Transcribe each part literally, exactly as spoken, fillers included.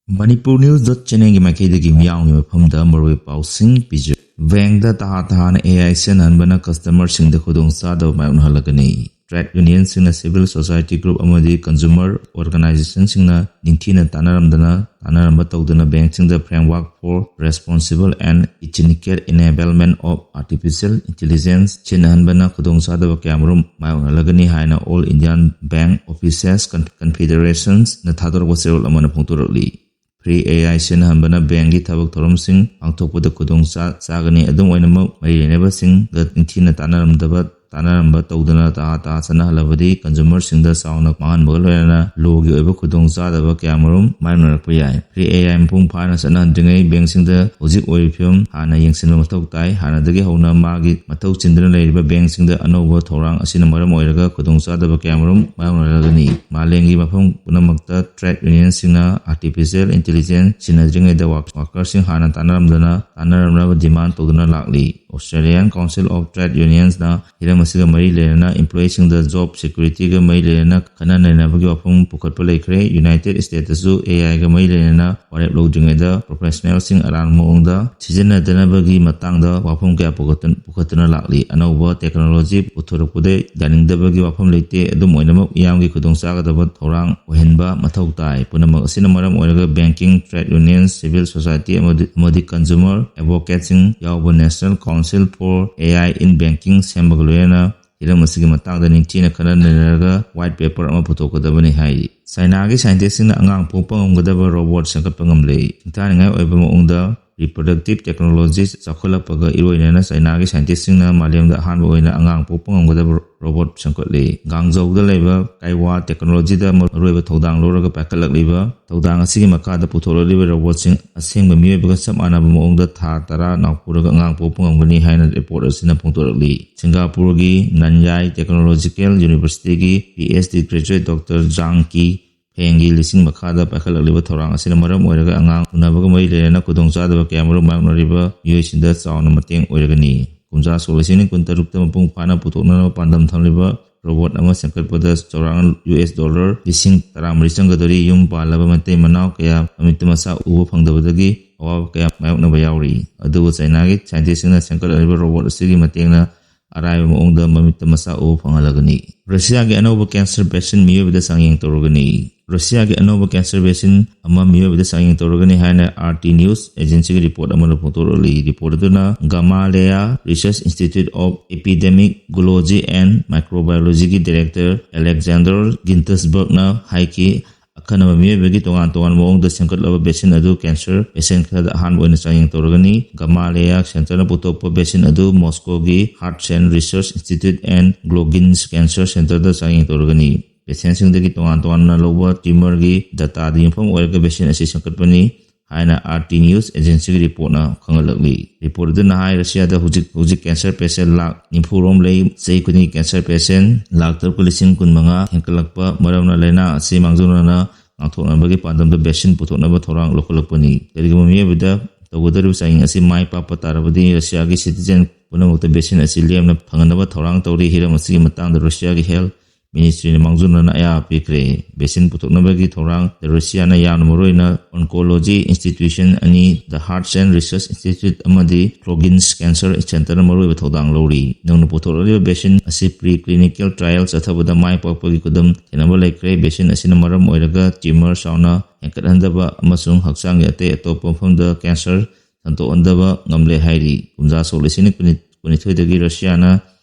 Manipur News dot channelꯒꯤ ꯃꯥꯏꯀꯩꯗꯒꯤ ꯃꯤꯌꯥꯝꯒꯤ ꯃꯐꯝꯗ ꯃꯔꯨꯑꯣꯏꯕ ꯄꯥꯎꯁꯤꯡ ꯄꯤꯖꯔꯤ꯫ ꯕꯦꯡꯗ ꯇꯍꯥ ꯇꯍꯥꯅ A I ꯁꯤꯖꯤꯟꯅꯍꯟꯕꯅ customerꯁꯤꯡꯗ ꯈꯨꯗꯣꯡꯆꯥꯗꯕ ꯃꯥꯌꯣꯛꯅꯍꯜꯂꯒꯅꯤ꯫ Trade unionꯁꯤꯡꯅ civil society group ꯑꯃꯗꯤ consumer organizationꯁꯤꯡꯅ ꯅꯤꯡꯊꯤꯅ ꯇꯥꯟꯅꯔꯝꯗꯅ ꯇꯥꯟꯅꯔꯝꯕ ꯇꯧꯗꯅ bank ꯁꯤꯡꯗ Framework for Responsible and Ethnical Enablement of Artificial Intelligence ꯁꯤꯖꯤꯟꯅꯍꯟꯕꯅ ꯈꯨꯗꯣꯡꯆꯥꯗꯕ ꯀꯌꯥꯃꯔꯨꯝ ꯃꯥꯌꯣꯛꯅꯍꯜꯂꯒꯅꯤ ꯍꯥꯏꯅ All Indian Bank Officers Con- Confederations ꯅ ꯊꯥꯗꯣꯔꯛꯄ ꯆꯦꯔꯣꯜ ꯑꯃꯅ ꯐꯣꯡꯗꯣꯔꯛꯂꯤ꯫ Free A I ꯁꯤꯖꯤꯟꯅꯍꯟꯕꯅ bankꯀꯤ ꯊꯕꯛ ꯊꯧꯔꯝꯁꯤꯡ ꯄꯥꯡꯊꯣꯛꯄꯗ ꯈꯨꯗꯣꯡ ꯆꯥ-, ꯆꯥꯒꯅꯤ꯫ ꯑꯗꯨꯝ ꯑꯣꯏꯅꯃꯛ, ꯃꯔꯤ ꯂꯩꯅꯕꯁꯤꯡꯒ ꯅꯤꯡꯊꯤꯅ ꯇꯥꯟꯅꯔꯝꯗꯕ, ꯇꯥꯟꯅꯔꯝꯕ ꯇꯧꯗꯅ ꯇꯍꯥ ꯇꯍꯥ ꯆꯠꯅꯍꯜꯂꯕꯗꯤ consumerꯁꯤꯡꯗ ꯆꯥꯎꯅ ꯃꯥꯡꯍꯟꯕꯒ ꯂꯣꯏꯅꯅ lawꯒꯤ ꯑꯣꯏꯕ ꯈꯨꯗꯣꯡꯆꯥꯗꯕ ꯀꯌꯥꯃꯔꯨꯝ ꯃꯥꯌꯣꯛꯅꯔꯛꯄ ꯌꯥꯏ꯫ Free A I ꯃꯄꯨꯡ ꯐꯥꯅ ꯆꯠꯅꯍꯟꯗ꯭ꯔꯤꯉꯩ bankꯁꯤꯡꯗ ꯍꯧꯖꯤꯛ ꯑꯣꯏꯔꯤꯕ ꯐꯤꯕꯝ ꯍꯥꯟꯅ ꯌꯦꯡꯁꯤꯟꯕ ꯃꯊꯧ ꯇꯥꯏ꯫ ꯍꯥꯟꯅꯗꯒꯤ ꯍꯧꯅ ꯃꯥꯒꯤ ꯃꯊꯧ ꯆꯤꯟꯗꯨꯅ ꯂꯩꯔꯤꯕ bankꯁꯤꯡꯗ ꯑꯅꯧꯕ ꯊꯧꯔꯥꯡ ꯑꯁꯤꯅ ꯃꯔꯝ ꯑꯣꯏꯔꯒ ꯈꯨꯗꯣꯡꯆꯥꯗꯕ ꯀꯌꯥꯃꯔꯨꯝ ꯃꯥꯌꯣꯛꯅꯔꯒꯅꯤ꯫ ꯃꯥꯂꯦꯝꯒꯤ ꯃꯐꯝ ꯄꯨꯝꯅꯃꯛꯇ trade unionꯁꯤꯡꯅ artificial intelligence ꯁꯤꯖꯤꯟꯅꯗ꯭ꯔꯤꯉꯩꯗ work-, workerꯁꯤꯡ ꯍꯥꯟꯅ ꯇꯥꯟꯅꯔꯝꯗꯅ, ꯇꯥꯟꯅꯔꯝꯅꯕ demand ꯇꯧꯗꯨꯅ ꯂꯥꯛꯂꯤ꯫ Australian Council of Trade Unionsꯅ ꯍꯤꯔꯝ ꯑꯁꯤꯒ ꯃꯔꯤ ꯂꯩꯅꯅ employeeꯁꯤꯡꯗ job securityꯒ ꯃꯔꯤ ꯂꯩꯅꯅ ꯈꯟꯅ ꯅꯩꯅꯕꯒꯤ ꯋꯥꯐꯝ ꯄꯨꯈꯠꯄ ꯂꯩꯈ꯭ꯔꯦ꯫ United Statesꯇꯁꯨ A Iꯒ ꯃꯔꯤ ꯂꯩꯅꯅ ꯋꯥꯔꯦꯞ ꯂꯧꯗ꯭ꯔꯤꯉꯩꯗ professionalꯁꯤꯡ ꯑꯔꯥꯟꯕ ꯃꯑꯣꯡꯗ ꯁꯤꯖꯤꯟꯅꯗꯅꯕꯒꯤ ꯃꯇꯥꯡꯗ ꯋꯥꯐꯝ ꯀꯌꯥ ꯄꯨꯈꯠꯇꯨꯅ, ꯄꯨꯈꯠꯇꯨꯅ ꯂꯥꯛꯂꯤ꯫ ꯑꯅꯧꯕ technology ꯄꯨꯊꯣꯔꯛꯄꯗ ꯌꯥꯅꯤꯡꯗꯕꯒꯤ ꯋꯥꯐꯝ ꯂꯩꯇꯦ꯫ ꯑꯗꯨꯝ ꯑꯣꯏꯅꯃꯛ, ꯃꯤꯌꯥꯝꯒꯤ ꯈꯨꯗꯣꯡꯆꯥꯒꯗꯕ ꯊꯧꯔꯥꯡ ꯑꯣꯏꯍꯟꯕ ꯃꯊꯧ ꯇꯥꯏ꯫ ꯄꯨꯝꯅꯃꯛ ꯑꯁꯤꯅ ꯃꯔꯝ ꯑꯣꯏꯔꯒ banking, trade union, civil society ꯑꯃꯗꯤ, ꯑꯃꯗꯤ consumer advocateꯁꯤꯡ ꯌꯥꯎꯕ National Council for A I in Banking ꯁꯦꯝꯕꯒ ꯂꯣꯏꯅꯅ ꯍꯤꯔꯝ ꯑꯁꯤꯒꯤ ꯃꯇꯥꯡꯗ ꯅꯤꯡꯊꯤꯅ ꯈꯟꯅ ꯅꯩꯅꯔꯒ white paper ꯑꯃ ꯄꯨꯊꯣꯛꯀꯗꯕꯅꯤ ꯍꯥꯏꯔꯤ꯫ ꯆꯥꯏꯅꯥꯒꯤ scientistꯁꯤꯡꯅ ꯑꯉꯥꯡ ꯄꯣꯛꯄ ꯉꯝꯒꯗꯕ robot ꯁꯦꯝꯒꯠꯄ ꯉꯝꯂꯦ꯫ ꯁꯤꯡꯊꯥꯅꯤꯡꯉꯥꯏ ꯑꯣꯏꯕ ꯃꯑꯣꯡꯗ reproductive technology ꯆꯥꯎꯈꯠꯂꯛꯄꯒ ꯏꯔꯣꯏꯅꯅ ꯆꯥꯏꯅꯥꯒꯤ scientistꯁꯤꯡꯅ ꯃꯥꯂꯦꯝꯗ ꯑꯍꯥꯟꯕ ꯑꯣꯏꯅ ꯑꯉꯥꯡ ꯄꯣꯛꯄ ꯉꯝꯒꯗꯕ robot ꯁꯦꯝꯒꯠꯂꯤ꯫ ꯒꯥꯡꯖꯧꯗ ꯂꯩꯕ ꯀꯥꯏꯋꯥ technologyꯗ ꯃꯔꯨꯑꯣꯏꯕ ꯊꯧꯗꯥꯡ ꯂꯧꯔꯒ ꯄꯥꯏꯈꯠꯂꯛꯂꯤꯕ ꯊꯧꯗꯥꯡ ꯑꯁꯤꯒꯤ ꯃꯈꯥꯗ ꯄꯨꯊꯣꯛꯂꯛꯂꯤꯕ robotꯁꯤꯡ ꯑꯁꯦꯡꯕ ꯃꯤꯑꯣꯏꯕꯒ ꯆꯞ ꯃꯥꯟꯅꯕ ꯃꯑꯣꯡꯗ ꯊꯥ ꯇꯔꯥ ꯅꯥꯎꯄꯨꯔꯒ ꯑꯉꯥꯡ ꯄꯣꯛꯄ ꯉꯝꯒꯅꯤ ꯍꯥꯏꯅ report ꯑꯁꯤꯅ ꯐꯣꯡꯗꯣꯔꯛꯂꯤ꯫ ꯁꯤꯡꯒꯥꯄꯨꯔꯒꯤ Nanyang Technological Universityꯒꯤ P H D graduate Doctor Zhang Ki ꯐꯦꯡꯒꯤ ꯂꯤꯁꯤꯡ ꯃꯈꯥꯗ ꯄꯥꯏꯈꯠꯂꯛꯂꯤꯕ ꯊꯧꯔꯥꯡ ꯑꯁꯤꯅ ꯃꯔꯝ ꯑꯣꯏꯔꯒ ꯑꯉꯥꯡ ꯎꯅꯕꯒ ꯃꯔꯤ ꯂꯩꯅꯅ ꯈꯨꯗꯣꯡꯆꯥꯗꯕ ꯀꯌꯥꯃꯔꯨꯝ ꯃꯥꯌꯣꯛꯅꯔꯤꯕ ꯃꯤꯑꯣꯏꯁꯤꯡꯗ ꯆꯥꯎꯅ ꯃꯇꯦꯡ ꯑꯣꯏꯔꯒꯅꯤ꯫ ꯀꯨꯝꯖꯥ ꯁꯣꯛ ꯂꯤꯁꯤꯡ ꯑꯅꯤ ꯀꯨꯟꯇꯔꯨꯛꯇ ꯃꯄꯨꯡ ꯐꯥꯅ ꯄꯨꯊꯣꯛꯅꯅꯕ ꯄꯥꯟꯗꯝ ꯊꯝꯂꯤꯕ ꯔꯣꯕꯣꯠ ꯑꯃ ꯁꯦꯝꯒꯠꯄꯗ ꯆꯥꯎꯔꯥꯛꯅ ꯌꯨ ꯑꯦꯁ ꯗꯣꯂꯔ ꯂꯤꯁꯤꯡ ꯇꯔꯥꯃꯔꯤ ꯆꯪꯒꯗꯧꯔꯤ꯫ ꯌꯨꯝ ꯄꯥꯜꯂꯕ ꯃꯩꯇꯩ ꯃꯅꯥꯎ ꯀꯌꯥ ꯃꯃꯤꯠꯇ ꯃꯆꯥ ꯎꯕ ꯐꯪꯗꯕꯗꯒꯤ ꯑꯋꯥꯕ ꯀꯌꯥ ꯃꯥꯌꯣꯛꯅꯕ ꯌꯥꯎꯔꯤ꯫ ꯑꯗꯨꯕꯨ ꯆꯥꯏꯅꯥꯒꯤ ꯁꯥꯏꯟꯇꯤꯁꯁꯤꯡꯅ ꯁꯦꯝꯒꯠꯂꯛꯂꯤꯕ ꯔꯣꯕꯣꯠ ꯑꯁꯤꯒꯤ ꯃꯇꯦꯡꯅ ꯑꯔꯥꯏꯕ ꯃꯑꯣꯡꯗ ꯃꯃꯤꯠꯇ ꯃꯆꯥ ꯎꯕ ꯐꯪꯍꯜꯂꯒꯅꯤ꯫ ꯔꯁꯤꯌꯥꯒꯤ ꯑꯅꯧꯕ cancer vaccine ꯃꯤꯑꯣꯏꯕꯗ ꯆꯥꯡꯌꯦꯡ ꯇꯧꯔꯒꯅꯤ꯫ ꯔꯁꯤꯌꯥꯒꯤ ꯑꯅꯧꯕ cancer vaccine ꯑꯃ ꯃꯤꯑꯣꯏꯕꯗ ꯆꯥꯡꯌꯦꯡ ꯇꯧꯔꯒꯅꯤ ꯍꯥꯏꯅ R T News agencyꯒꯤ report ꯑꯃꯅ ꯐꯣꯡꯗꯣꯔꯛꯂꯤ꯫ Report ꯑꯗꯨꯅ Gamaleya Research Institute of Epidemiology and Microbiologyꯒꯤ director Alexander Ginsbergꯅ ꯍꯥꯏꯈꯤ, ꯑꯈꯟꯅꯕ ꯃꯤꯑꯣꯏꯕꯒꯤ ꯇꯣꯉꯥꯟ ꯇꯣꯉꯥꯟꯕ ꯃꯑꯣꯡꯗ ꯁꯦꯝꯒꯠꯂꯕ vaccine ꯑꯗꯨ cancer patient ꯈꯔꯗ ꯑꯍꯥꯟꯕ ꯑꯣꯏꯅ ꯆꯥꯡꯌꯦꯡ ꯇꯧꯔꯒꯅꯤ꯫ Gamaleya Centerꯅ ꯄꯨꯊꯣꯛꯄ vaccine ꯑꯗꯨ Moscowꯒꯤ Heart and Research Institute and Glogins Cancer Centerꯗ ꯆꯥꯡꯌꯦꯡ ꯇꯧꯔꯒꯅꯤ꯫ Patientꯁꯤꯡꯗꯒꯤ ꯇꯣꯉꯥꯟ ꯇꯣꯉꯥꯟꯅ ꯂꯧꯕ tumorꯒꯤ dataꯗ ꯌꯨꯝꯐꯝ ꯑꯣꯏꯔꯒ vaccine ꯑꯁꯤ ꯁꯦꯝꯒꯠꯄꯅꯤ ꯍꯥꯏꯅ R T News agencyꯒꯤ reportꯅ ꯈꯪꯍꯜꯂꯛꯂꯤ꯫ Report ꯑꯗꯨꯅ ꯍꯥꯏ, ꯔꯁꯤꯌꯥꯗ ꯍꯧꯖꯤꯛ ꯍꯧꯖꯤꯛ cancer patient ꯂꯥꯈ ꯅꯤꯐꯨ ꯔꯣꯝ ꯂꯩ꯫ ꯆꯍꯤ ꯈꯨꯗꯤꯡꯒꯤ cancer patient ꯂꯥꯈ ꯇꯔꯨꯛ ꯂꯤꯁꯤꯡ ꯀꯨꯟ ꯃꯉꯥ ꯍꯦꯟꯒꯠꯂꯛꯄ ꯃꯔꯝꯅ ꯂꯥꯏꯅꯥ ꯑꯁꯤ ꯃꯥꯡꯖꯧꯅꯅ ꯉꯥꯛꯊꯣꯛꯅꯕꯒꯤ ꯄꯥꯟꯗꯝꯗ vaccine ꯄꯨꯊꯣꯛꯅꯕ ꯊꯧꯔꯥꯡ ꯂꯧꯈꯠꯂꯛꯄꯅꯤ꯫ ꯀꯔꯤꯒꯨꯝꯕ ꯃꯤꯑꯣꯏꯕꯗ ꯇꯧꯒꯗꯧꯔꯤꯕ ꯆꯥꯡꯌꯦꯡ ꯑꯁꯤ ꯃꯥꯏ ꯄꯥꯛꯄ ꯇꯥꯔꯕꯗꯤ ꯔꯁꯤꯌꯥꯒꯤ citizen ꯄꯨꯝꯅꯃꯛꯇ vaccine ꯑꯁꯤ ꯂꯦꯝꯅ ꯐꯪꯍꯟꯅꯕ ꯊꯧꯔꯥꯡ ꯇꯧꯔꯤ꯫ ꯍꯤꯔꯝ ꯑꯁꯤꯒꯤ ꯃꯇꯥꯡꯗ ꯔꯁꯤꯌꯥꯒꯤ health ministryꯅ ꯃꯥꯡꯖꯧꯅꯅ ꯑꯌꯥꯕ ꯄꯤꯈ꯭ꯔꯦ꯫ Vaccine ꯄꯨꯊꯣꯛꯅꯕꯒꯤ ꯊꯧꯔꯥꯡꯗ ꯔꯁꯤꯌꯥꯅ ꯌꯥꯝꯅ ꯃꯔꯨꯑꯣꯏꯅ oncology institution ꯑꯅꯤ, the Heart and Research Institute ꯑꯃꯗꯤ Glogins Cancer Centerꯅ ꯃꯔꯨꯑꯣꯏꯕ ꯊꯧꯗꯥꯡ ꯂꯧꯔꯤ꯫ ꯅꯧꯅ ꯄꯨꯊꯣꯛꯂꯛꯂꯤꯕ vaccine ꯑꯁꯤ preclinical trial ꯆꯠꯊꯕꯗ ꯃꯥꯏ ꯄꯥꯛꯄꯒꯤ ꯈꯨꯗꯝ ꯊꯦꯡꯅꯕ ꯂꯩꯈ꯭ꯔꯦ꯫ Vaccine ꯑꯁꯤꯅ ꯃꯔꯝ ꯑꯣꯏꯔꯒ tumor ꯆꯥꯎꯅ ꯍꯦꯟꯒꯠꯍꯟꯗꯕ ꯑꯃꯁꯨꯡ ꯍꯛꯆꯥꯡꯒꯤ ꯑꯇꯩ ꯑꯇꯣꯞꯄ ꯃꯐꯝꯗ cancer ꯁꯟꯗꯣꯛꯍꯟꯗꯕ ꯉꯝꯂꯦ ꯍꯥꯏꯔꯤ꯫ ꯀꯨꯝꯖꯥ ꯁꯣꯛ ꯂꯤꯁꯤꯡ ꯀꯨꯟꯅꯤꯊꯣꯏꯗꯒꯤ ꯔꯁꯤꯌꯥꯅ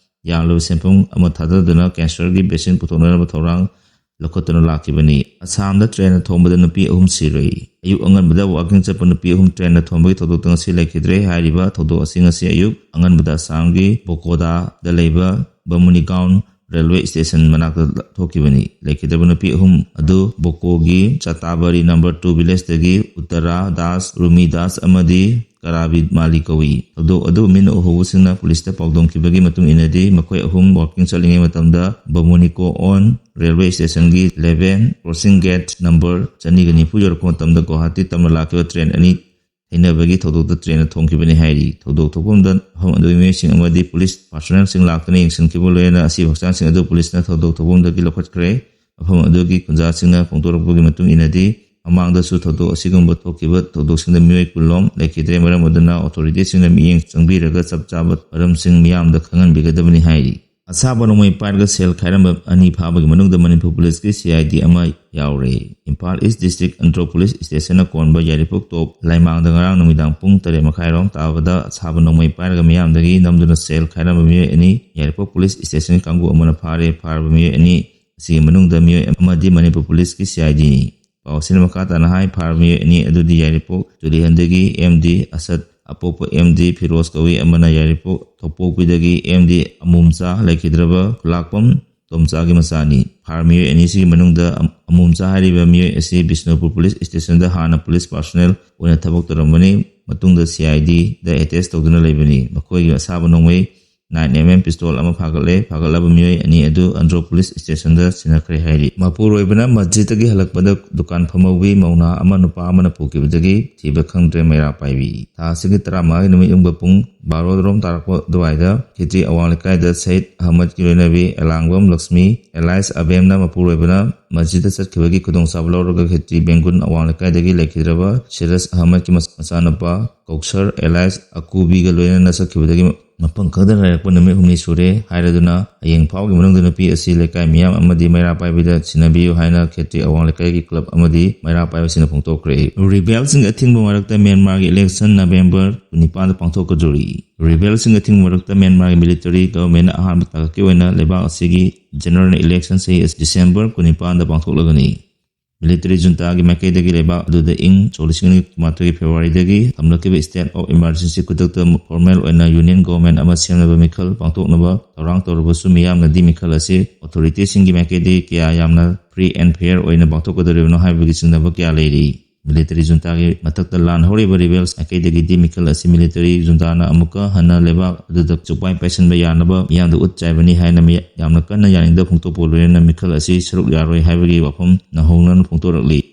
ꯌꯥꯝꯂꯕ ꯁꯦꯟꯐꯝ ꯑꯃ ꯊꯥꯗꯗꯨꯅ cancerꯒꯤ vaccine ꯄꯨꯊꯣꯛꯅꯅꯕ ꯊꯧꯔꯥꯡ ꯂꯧꯈꯠꯇꯨꯅ ꯂꯥꯛꯈꯤꯕꯅꯤ꯫ ꯑꯁꯥꯝꯗ trainꯅ ꯊꯣꯝꯕꯗ ꯅꯨꯄꯤ ꯑꯍꯨꯝ ꯁꯤꯔꯦ꯫ ꯑꯌꯨꯛ ꯑꯉꯟꯕꯗ walking ꯆꯠꯄ ꯅꯨꯄꯤ ꯑꯍꯨꯝ trainꯅ ꯊꯣꯝꯕꯒꯤ ꯊꯧꯗꯣꯛꯇ ꯉꯁꯤ ꯂꯩꯈꯤꯗ꯭ꯔꯦ꯫ ꯍꯥꯏꯔꯤꯕ ꯊꯧꯗꯣꯛ ꯑꯁꯤ ꯉꯁꯤ ꯑꯌꯨꯛ ꯑꯉꯟꯕꯗ ꯑꯁꯥꯝꯒꯤ ꯕꯣꯀꯣꯗꯥꯗ ꯂꯩꯕ ꯕꯃꯨꯅꯤꯒꯥꯎꯟ railway station ꯃꯅꯥꯛꯇ ꯊꯣꯛꯈꯤꯕꯅꯤ꯫ ꯂꯩꯈꯤꯗ꯭ꯔꯕ ꯅꯨꯄꯤ ꯑꯍꯨꯝ ꯑꯗꯨ ꯕꯣꯀꯣꯒꯤ ꯆꯥꯇꯥꯕꯥꯔꯤ number two villageꯇꯒꯤ ꯎꯠꯇꯔꯥ ꯗꯥꯁ, ꯔꯨꯃꯤ ꯗꯥꯁ ꯑꯃꯗꯤ ꯀꯔꯥꯕꯤꯠ ꯃꯥꯂꯤ ꯀꯧꯏ꯫ ꯊꯧꯗꯣꯛ ꯑꯗꯨ ꯃꯤꯠꯅ ꯎꯍꯧꯕꯁꯤꯡꯅ ꯄꯨꯂꯤꯁꯇ ꯄꯥꯎꯗꯝꯈꯤꯕꯒꯤ ꯃꯇꯨꯡ ꯏꯟꯅꯗꯤ, ꯃꯈꯣꯏ ꯑꯍꯨꯝ walking ꯆꯠꯂꯤꯉꯩ ꯃꯇꯝꯗ ꯕꯃꯨꯅꯤꯀꯣ ꯑꯣꯟ railway stationꯒꯤ eleven crossing gate number ꯆꯅꯤꯒ ꯅꯤꯐꯨ ꯌꯧꯔꯛꯄ ꯃꯇꯝꯗ ꯒꯨꯋꯥꯍꯥꯇꯤ ꯇꯝꯅ ꯂꯥꯛꯈꯤꯕ train ꯑꯅꯤ ꯍꯩꯅꯕꯒꯤ ꯊꯧꯗꯣꯛꯇ ꯇ꯭ꯔꯦꯟꯅ ꯊꯣꯝꯈꯤꯕꯅꯤ ꯍꯥꯏꯔꯤ꯫ ꯊꯧꯗꯣꯛ ꯊꯣꯛꯐꯝꯗ ꯃꯐꯝ ꯑꯗꯨꯒꯤ ꯃꯤꯑꯣꯏꯁꯤꯡ ꯑꯃꯗꯤ ꯄꯨꯂꯤꯁ ꯄꯥꯔꯁꯣꯅꯦꯜꯁꯤꯡ ꯂꯥꯛꯇꯨꯅ ꯌꯦꯡꯁꯤꯟꯈꯤꯕ ꯂꯣꯏꯅꯅ ꯑꯁꯤꯕ ꯍꯛꯆꯥꯡꯁꯤꯡ ꯑꯗꯨ ꯄꯨꯂꯤꯁꯅ ꯊꯧꯗꯣꯛ ꯊꯣꯛꯐꯝꯗꯒꯤ ꯂꯧꯈꯠꯈ꯭ꯔꯦ꯫ ꯃꯐꯝ ꯑꯗꯨꯒꯤ ꯈꯨꯟꯖꯥꯁꯤꯡꯅ ꯐꯣꯡꯗꯣꯔꯛꯄꯒꯤ ꯃꯇꯨꯡ ꯏꯟꯅꯗꯤ, ꯃꯃꯥꯡꯗꯁꯨ ꯊꯧꯗꯣꯛ ꯑꯁꯤꯒꯨꯝꯕ ꯊꯣꯛꯈꯤꯕ ꯊꯧꯗꯣꯛꯁꯤꯡꯗ ꯃꯤꯑꯣꯏ ꯀꯨꯟꯂꯣꯝ ꯂꯩꯈꯤꯗ꯭ꯔꯦ꯫ ꯃꯔꯝ ꯑꯗꯨꯅ ꯑꯣꯊꯣꯔꯤꯇꯤꯁꯤꯡꯅ ꯃꯤꯠꯌꯦꯡ ꯆꯪꯕꯤꯔꯒ ꯆꯞ ꯆꯥꯕ ꯃꯔꯝꯁꯤꯡ ꯃꯤꯌꯥꯝꯗ ꯈꯪꯍꯟꯕꯤꯒꯗꯕꯅꯤ ꯍꯥꯏꯔꯤ꯫ ꯑꯁꯥꯕ ꯅꯣꯡꯃꯩ ꯄꯥꯏꯔꯒ ꯁꯦꯜ ꯈꯥꯏꯔꯝꯕ ꯑꯅꯤ ꯐꯥꯕꯒꯤ ꯃꯅꯨꯡꯗ ꯃꯅꯤꯄꯨꯔ ꯄꯨꯂꯤꯁꯀꯤ ꯁꯤ ꯑꯥꯏ ꯗꯤ ꯑꯃ ꯌꯥꯎꯔꯦ꯫ ꯏꯝꯐꯥꯜ ꯏꯁ ꯗꯤꯁꯇ꯭ꯔꯤꯛ ꯑꯟꯗ꯭ꯔꯣ ꯄꯨꯂꯤꯁ ꯁ꯭ꯇꯦꯁꯟꯅ ꯀꯣꯟꯕ ꯌꯥꯏꯔꯤꯄꯣꯛ ꯇꯣꯞ ꯂꯥꯏꯃꯥꯡꯗ ꯉꯔꯥꯡ ꯅꯨꯃꯤꯗꯥꯡ ꯄꯨꯡ ꯇꯔꯦꯠ ꯃꯈꯥꯏꯔꯣꯝ ꯇꯥꯕꯗ ꯑꯁꯥꯕ ꯅꯣꯡꯃꯩ ꯄꯥꯏꯔꯒ ꯃꯤꯌꯥꯝꯗꯒꯤ ꯅꯝꯗꯨꯅ ꯁꯦꯜ ꯈꯥꯏꯔꯝꯕ ꯃꯤꯑꯣꯏ ꯑꯅꯤ ꯌꯥꯏꯔꯤꯄꯣꯛ ꯄꯨꯂꯤꯁ ꯁ꯭ꯇꯦꯁꯟꯒꯤ ꯀꯥꯡꯕꯨ ꯑꯃꯅ ꯐꯥꯔꯦ꯫ ꯐꯥꯔꯕ ꯃꯤꯑꯣꯏ ꯑꯅꯤ ꯑꯁꯤꯒꯤ ꯃꯅꯨꯡꯗ ꯃꯤꯑꯣꯏ ꯑꯃꯗꯤ ꯃꯅꯤꯄꯨꯔ ꯄꯨꯂꯤꯁꯀꯤ ꯁꯤ ꯑꯥꯏ ꯗꯤꯅꯤ꯫ ꯄꯥꯎ ꯑꯁꯤꯅ ꯃꯈꯥ ꯇꯥꯅ ꯍꯥꯏ, ꯐꯥꯔꯕ ꯃꯤꯑꯣꯏ ꯑꯅꯤ ꯑꯗꯨꯗꯤ ꯌꯥꯏꯔꯤꯄꯣꯛ ꯆꯨꯂꯤꯍꯟꯗꯒꯤ M D ꯑꯁꯗ, ꯑꯄꯣꯛꯄ M D Firoz ꯀꯧꯏ, ꯑꯃꯅ ꯌꯥꯏꯔꯤꯄꯣꯛ ꯊꯧꯄꯣꯛꯄꯤꯗꯒꯤ ꯑꯦꯝ ꯗꯤ ꯑꯃꯣꯝꯆꯥ ꯂꯩꯈꯤꯗ꯭ꯔꯕ ꯈꯨꯂꯥꯛꯄꯝ ꯇꯣꯝꯆꯥꯒꯤ ꯃꯆꯥꯅꯤ꯫ ꯐꯥꯔꯕ ꯃꯤꯑꯣꯏ ꯑꯅꯤꯁꯤꯒꯤ ꯃꯅꯨꯡꯗ ꯑꯝ-, ꯑꯃꯣꯝꯆꯥ ꯍꯥꯏꯔꯤꯕ ꯃꯤꯑꯣꯏ ꯑꯁꯤ ꯕꯤꯁꯅꯨꯄꯨꯔ ꯄꯨꯂꯤꯁ ꯁ꯭ꯇꯦꯁꯟꯗ ꯍꯥꯟꯅ ꯄꯨꯂꯤꯁ ꯄꯥꯔꯁꯣꯅꯦꯜ ꯑꯣꯏꯅ ꯊꯕꯛ ꯇꯧꯔꯝꯕꯅꯤ꯫ ꯃꯇꯨꯡꯗ ꯁꯤ ꯑꯥꯏ ꯗꯤꯗ ꯑꯦꯇꯦꯁ ꯇꯧꯗꯨꯅ ꯂꯩꯕꯅꯤ꯫ ꯃꯈꯣꯏꯒꯤ ꯑꯁꯥꯕ ꯅꯣꯡꯃꯩ ꯅꯥꯏꯟ ꯑꯦꯝ ꯑꯦꯝ ꯄꯤꯁꯇꯣꯜ ꯑꯃ ꯐꯥꯒꯠꯂꯦ꯫ ꯐꯥꯒꯠꯂꯕ ꯃꯤꯑꯣꯏ ꯑꯅꯤ ꯑꯗꯨ ꯑꯟꯗ꯭ꯔꯣ ꯄꯨꯂꯤꯁ ꯁ꯭ꯇꯦꯁꯟꯗ ꯁꯤꯟꯅꯈ꯭ꯔꯦ ꯍꯥꯏꯔꯤ꯫ ꯃꯄꯨꯔꯣꯏꯕꯅ ꯃꯁꯖꯤꯗꯇꯒꯤ ꯍꯜꯂꯛꯄꯗ ꯗꯨꯀꯥꯟ ꯐꯝꯍꯧꯕꯤ ꯃꯧꯅꯥ ꯑꯃ ꯅꯨꯄꯥ ꯑꯃꯅ ꯄꯨꯈꯤꯕꯗꯒꯤ ꯊꯤꯕ ꯈꯪꯗ꯭ꯔꯦ ꯃꯩꯔꯥ ꯄꯥꯏꯕꯤ꯫ ꯊꯥ ꯑꯁꯤꯒꯤ ꯇꯔꯥꯃꯉꯥꯒꯤ ꯅꯨꯃꯤꯠ ꯌꯨꯡꯕ ꯄꯨꯡ ꯕꯥꯔꯣ ꯔꯣꯝ ꯇꯥꯔꯛꯄ ꯑꯗꯨꯋꯥꯏꯗ ꯈꯦꯇ꯭ꯔꯤ ꯑꯋꯥꯡ ꯂꯩꯀꯥꯏꯗ ꯁꯍꯤꯗ ꯑꯍꯃꯗꯀꯤ ꯂꯣꯏꯅꯕꯤ ꯑꯦꯂꯥꯡꯕꯝ ꯂꯛꯁꯃꯤ ꯑꯦꯂꯥꯏꯁ ꯑꯕꯦꯝꯅ ꯃꯄꯨꯔꯣꯏꯕꯅ ꯃꯁꯖꯤꯗꯇ ꯆꯠꯈꯤꯕꯒꯤ ꯈꯨꯗꯣꯡꯆꯥꯕ ꯂꯧꯔꯒ ꯈꯦꯇ꯭ꯔꯤ ꯕꯦꯡꯒꯨꯟ ꯑꯋꯥꯡ ꯂꯩꯀꯥꯏꯗꯒꯤ ꯂꯩꯈꯤꯗ꯭ꯔꯕ ꯁꯤꯔꯁ ꯑꯍꯃꯗꯀꯤ ꯃꯆꯥꯅꯨꯄꯥ ꯀꯧꯁꯔ ꯑꯦꯂꯥꯏꯁ ꯑꯀꯨꯕꯤꯒ ꯂꯣꯏꯅꯅ ꯆꯠꯈꯤꯕꯗꯒꯤ ꯃꯐꯝ ꯈꯪꯗꯅ ꯂꯩꯔꯛꯄ ꯅꯨꯃꯤꯠ ꯍꯨꯝꯅꯤ ꯁꯨꯔꯦ ꯍꯥꯏꯔꯗꯨꯅ, ꯍꯌꯦꯡ ꯐꯥꯎꯒꯤ ꯃꯅꯨꯡꯗ ꯅꯨꯄꯤ ꯑꯁꯤ ꯂꯩꯀꯥꯏ ꯃꯤꯌꯥꯝ ꯑꯃꯗꯤ ꯃꯩꯔꯥ ꯄꯥꯏꯕꯤꯗ ꯁꯤꯟꯅꯕꯤꯌꯨ ꯍꯥꯏꯅ ꯈꯦꯇ꯭ꯔꯤ ꯑꯋꯥꯡ ꯂꯩꯀꯥꯏꯒꯤ ꯀ꯭ꯂꯕ ꯑꯃꯗꯤ ꯃꯩꯔꯥ ꯄꯥꯏꯕꯁꯤꯡꯅ ꯐꯣꯡꯗꯣꯛꯈ꯭ꯔꯦ꯫ ꯔꯤꯕꯦꯜꯁꯤꯡꯒꯤ ꯑꯊꯤꯡꯕ ꯃꯔꯛꯇ ꯃ꯭ꯌꯥꯟꯃꯥꯔꯒꯤ ꯏꯂꯦꯛꯁꯟ ꯅꯕꯦꯝꯕꯔ ꯀꯨꯟꯅꯤꯄꯥꯟꯗ ꯄꯥꯡꯊꯣꯛꯀꯗꯧꯔꯤ꯫ ꯔꯤꯕꯦꯜꯁꯤꯡꯒꯤ ꯑꯊꯤꯡꯕ ꯃꯔꯛꯇ ꯃ꯭ꯌꯥꯟꯃꯥꯔꯒꯤ ꯃꯤꯂꯤꯇꯔꯤ ꯒꯚꯔꯟꯃꯦꯟꯅ ꯑꯍꯥꯟꯕ ꯇꯥꯡꯀꯛꯀꯤ ꯑꯣꯏꯅ ꯂꯩꯕꯥꯛ ꯑꯁꯤꯒꯤ ꯖꯦꯅꯔꯦꯜ ꯏꯂꯦꯛꯁꯟ ꯆꯍꯤ ꯑꯁꯤ ꯗꯤꯁꯦꯝꯕꯔ ꯀꯨꯟꯅꯤꯄꯥꯟꯗ ꯄꯥꯡꯊꯣꯛꯂꯒꯅꯤ꯫ ꯃꯤꯂꯤꯇꯔꯤ ꯖꯨꯟꯇꯥꯒꯤ ꯃꯥꯏꯀꯩꯗꯒꯤ ꯂꯩꯕꯥꯛ ꯑꯗꯨꯗ ꯏꯪ ꯁꯣꯛ ꯂꯤꯁꯤꯡ ꯑꯅꯤ ꯀꯨꯟꯃꯥꯊꯣꯏꯒꯤ ꯐꯦꯕ꯭ꯔꯨꯋꯥꯔꯤꯗꯒꯤ ꯊꯝꯂꯛꯈꯤꯕ state of emergency ꯈꯨꯗꯛꯇ ꯐꯣꯔꯃꯦꯜ ꯑꯣꯏꯅ ꯌꯨꯅꯤꯌꯟ ꯒꯣꯚꯔꯟꯃꯦꯟ ꯑꯃ ꯁꯦꯝꯅꯕ ꯃꯤꯈꯜ ꯄꯥꯡꯊꯣꯛꯅꯕ ꯊꯧꯔꯥꯡ ꯇꯧꯔꯕꯁꯨ, ꯃꯤꯌꯥꯝꯅꯗꯤ ꯃꯤꯈꯜ ꯑꯁꯤ ꯑꯣꯊꯣꯔꯤꯇꯤꯁꯤꯡꯒꯤ ꯃꯥꯏꯀꯩꯗꯒꯤ ꯀꯌꯥ ꯌꯥꯝꯅ free and fair ꯑꯣꯏꯅ ꯄꯥꯡꯊꯣꯛꯀꯗꯧꯔꯤꯕꯅꯣ ꯍꯥꯏꯕꯒꯤ ꯆꯤꯡꯅꯕ ꯀꯌꯥ ꯂꯩꯔꯤ꯫ ꯃꯤꯂꯤꯇꯔꯤ ꯖꯨꯟꯇꯥꯒꯤ ꯃꯊꯛꯇ ꯂꯥꯟ ꯍꯧꯔꯤꯕ ꯔꯤꯕꯦꯜꯁ ꯃꯥꯏꯀꯩꯗꯒꯤꯗꯤ ꯃꯤꯈꯜ ꯑꯁꯤ ꯃꯤꯂꯤꯇꯔꯤ ꯖꯨꯟꯇꯥꯅ ꯑꯃꯨꯛꯀ ꯍꯟꯅ ꯂꯩꯕꯥꯛ ꯑꯗꯨꯗ ꯆꯨꯞꯄꯥꯏ ꯄꯥꯏꯁꯤꯟꯕ ꯌꯥꯅꯕ ꯃꯤꯌꯥꯝꯗ ꯎꯠ ꯆꯥꯏꯕꯅꯤ ꯍꯥꯏꯅ ꯃꯤ-, ꯌꯥꯝꯅ ꯀꯟꯅ ꯌꯥꯅꯤꯡꯗꯕ ꯐꯣꯡꯗꯣꯛꯄ ꯂꯣꯏꯅꯅ ꯃꯤꯈꯜ ꯑꯁꯤ ꯁꯔꯨꯛ ꯌꯥꯔꯣꯏ ꯍꯥꯏꯕꯒꯤ ꯋꯥꯐꯝ ꯅꯧꯍꯧꯅꯅ ꯐꯣꯡꯗꯣꯔꯛꯂꯤ꯫